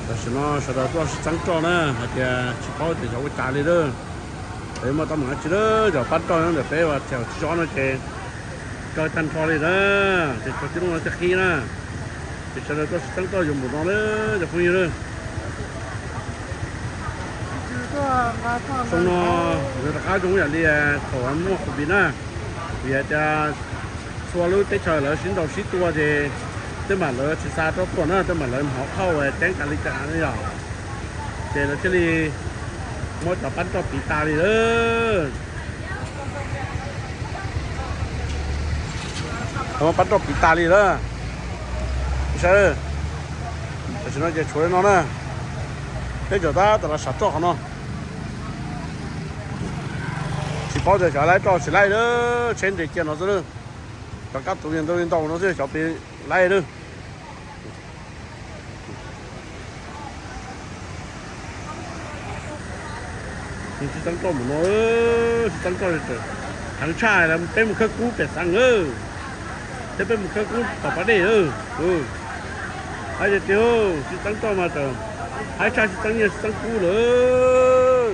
Tam sim no sawv daws tuaj sib txeeb roj na, hais tias tsis paub tias xyov ua cas li lawm. Peb muaj teeb meem dab tsi lawm, cov pab roj nyob ntawm peb uas tsis zov no ces raug tag nrho li na, ces tsis tau tib lub no thiaj qhib na. Ces sawv daws tuaj sib txeeb roj yuav npaum no lawm cov phooj ywg lawm. Xyoo no yuav rov qab zoo yam li thaum muaj covid na, vim hais tias txhua lub teb chaws lawv sib ntaus sib tua ces tej mam lawv tsis xa roj tuaj na, tej mam lawv hnov qhauj ceeb tas li cas yom, ces lawv thiaj li muab cov pab roj piv tas li lawm. Muab pab roj piv tas li lawm. Saib, tam sim no ces tshuav li no na. Peb tseem tab tom los sam roj qhov no. Tsis paub tias xyov laib roj tsis laib lawm, tsheb nres cia no xwb lawm. Cov kab tuv ntau li ntau no xwb xyov pes laib lawm. Sib txeeb roj mus no, sib txeeb roj, heev tshaj peb mus khawb kub pem xeev lawm, thiab peb mus khawb kub tom pas dej lawm. Haib tiag tiag, sib txeeb roj mas tseem haib tshaj sib txeeb nyiaj sib txeeb kub lawm.